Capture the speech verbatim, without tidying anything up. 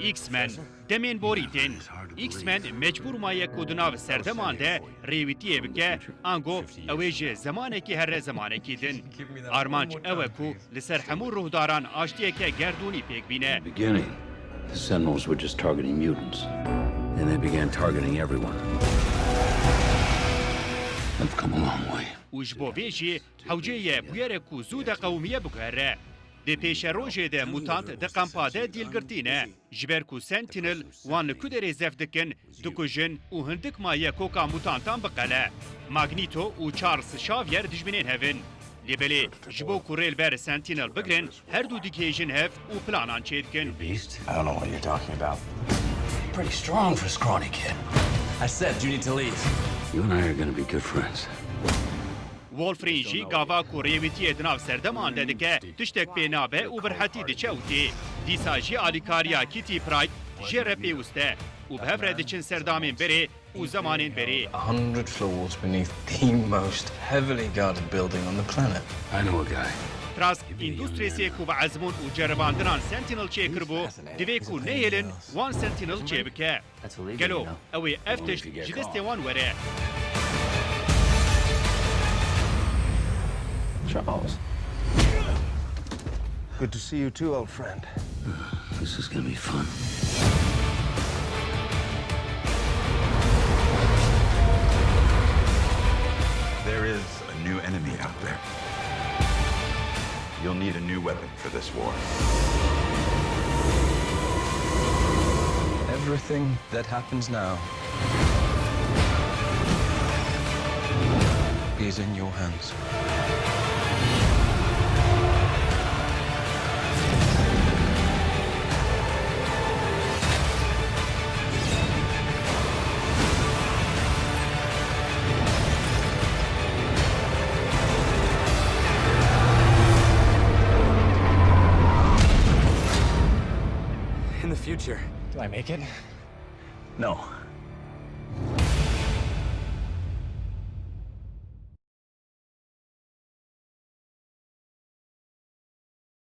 X-Men, demên borî tên. X-Men mecbûr maye ku di nav serdeman de rêwîtiyê bike, ango ew ê ji zemanekî here zemanekî din. Armanc ew e ku li ser hemû ruhdaran aştiyeke gerdûnî pêk bîne. In the beginning, the Sentinels were just targeting mutants. Then they began targeting everyone. They've come a long way. Û ji bo vê jî hewcê ye bûyerek ku zû de qewimiye biguhere. Di pêşerojê de mutant di kampa de dîlgirtî ne. Ji ber ku Sentinel wan li ku derê zeft dikin, dikujin û hindik maye koka mutantan biqele. Magneto û Charles Xavier dijminên hev in. Lê belê ji bo ku rê li ber Sentinel bigrin, her du digihêjin hev û planan çêdikin. Beast? I don't know what you're talking about. Pretty strong for a scrawny kid. I said you need to leave. You and I are gonna be good friends. Wolverine jî gava ku rêwîtiyê di nav serdeman de dike, tiştek pê nabe û bi rihetî diçe û tê. Dîsa jî alîkariya Kitty Pryde jê re pêwist e û bi hev re diçin serdamên berê û zemanên berê. A hundred floors beneath the most heavily guarded building on the planet. I know a guy. Trask Industries-ê ku bi ezmûn û ceribandinan Sentinel çêkiribû, divê ku nehêlin wan Sentinel çêbike. Gelo ew ê ev tişt ji destê wan were? Charles. Good to see you too, old friend. This is gonna be fun. There is a new enemy out there. You'll need a new weapon for this war. Everything that happens now is in your hands. In the future. Do I make it? No.